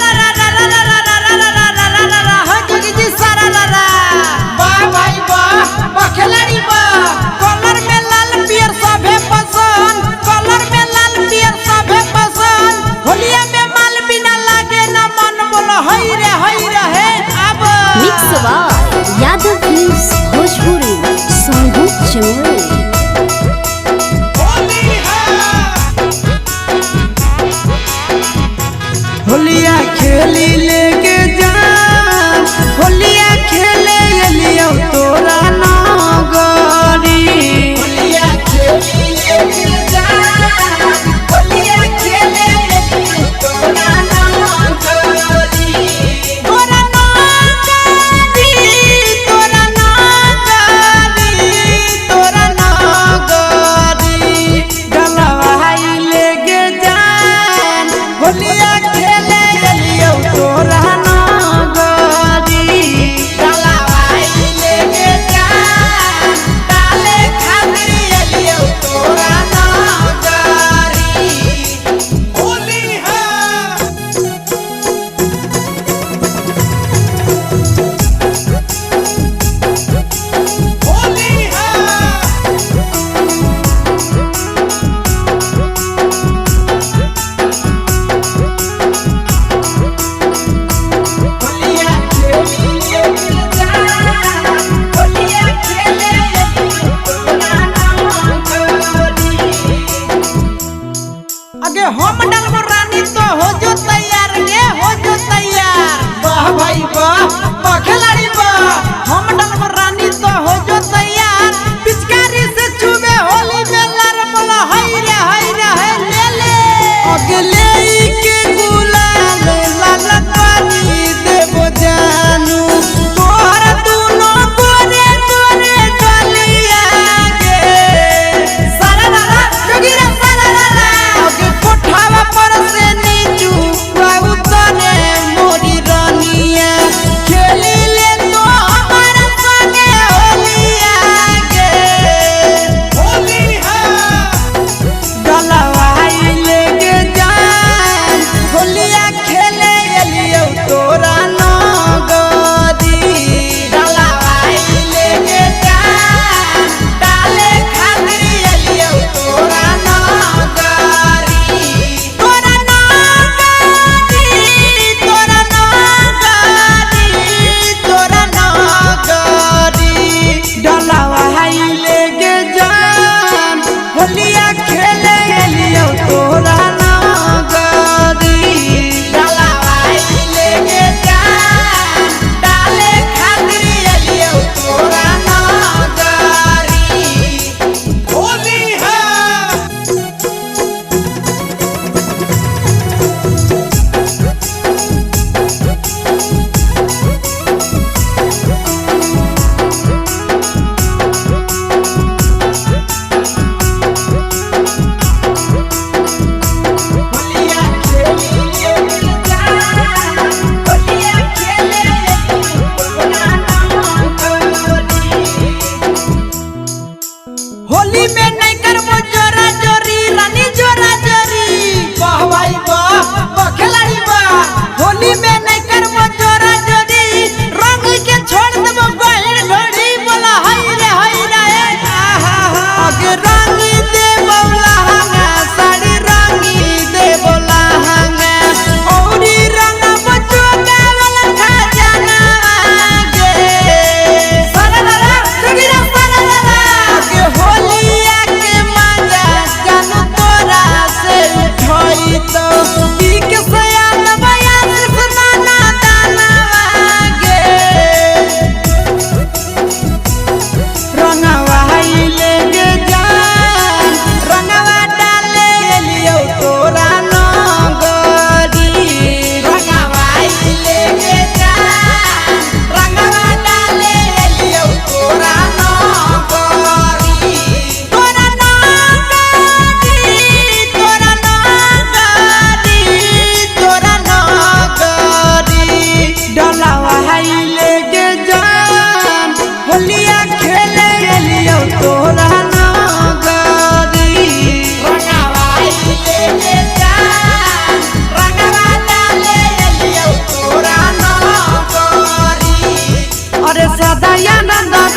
रा रा रा रा रा रा रा रा रा रा रा रा रा हो जोगी जी सारा रा रा। वाह भाई वाह, वाह खिलाड़ी वाह। कलर में लाल पियर सभे पसंद, कलर में लाल पियर सभे पसंद। होलिया में माल बिना लागे ना मन, बोलो हई रे हई रे हे अब। Mix by Yadav films Bhojpuri Sonu Chamoli. Holi है। होलिया खेली लेके जा, होलिया खेले एलियो तोरा नगरी। होलिया खेली लेके जा, होलिया खेले तोरा नागरी। तोरा नगरी, तोरा नगरी, तोरा नगरी। डलवाई लेके जान, होलिया खेले एलियो तोरा नगरी। डलवाई लेके जा, दयानंद।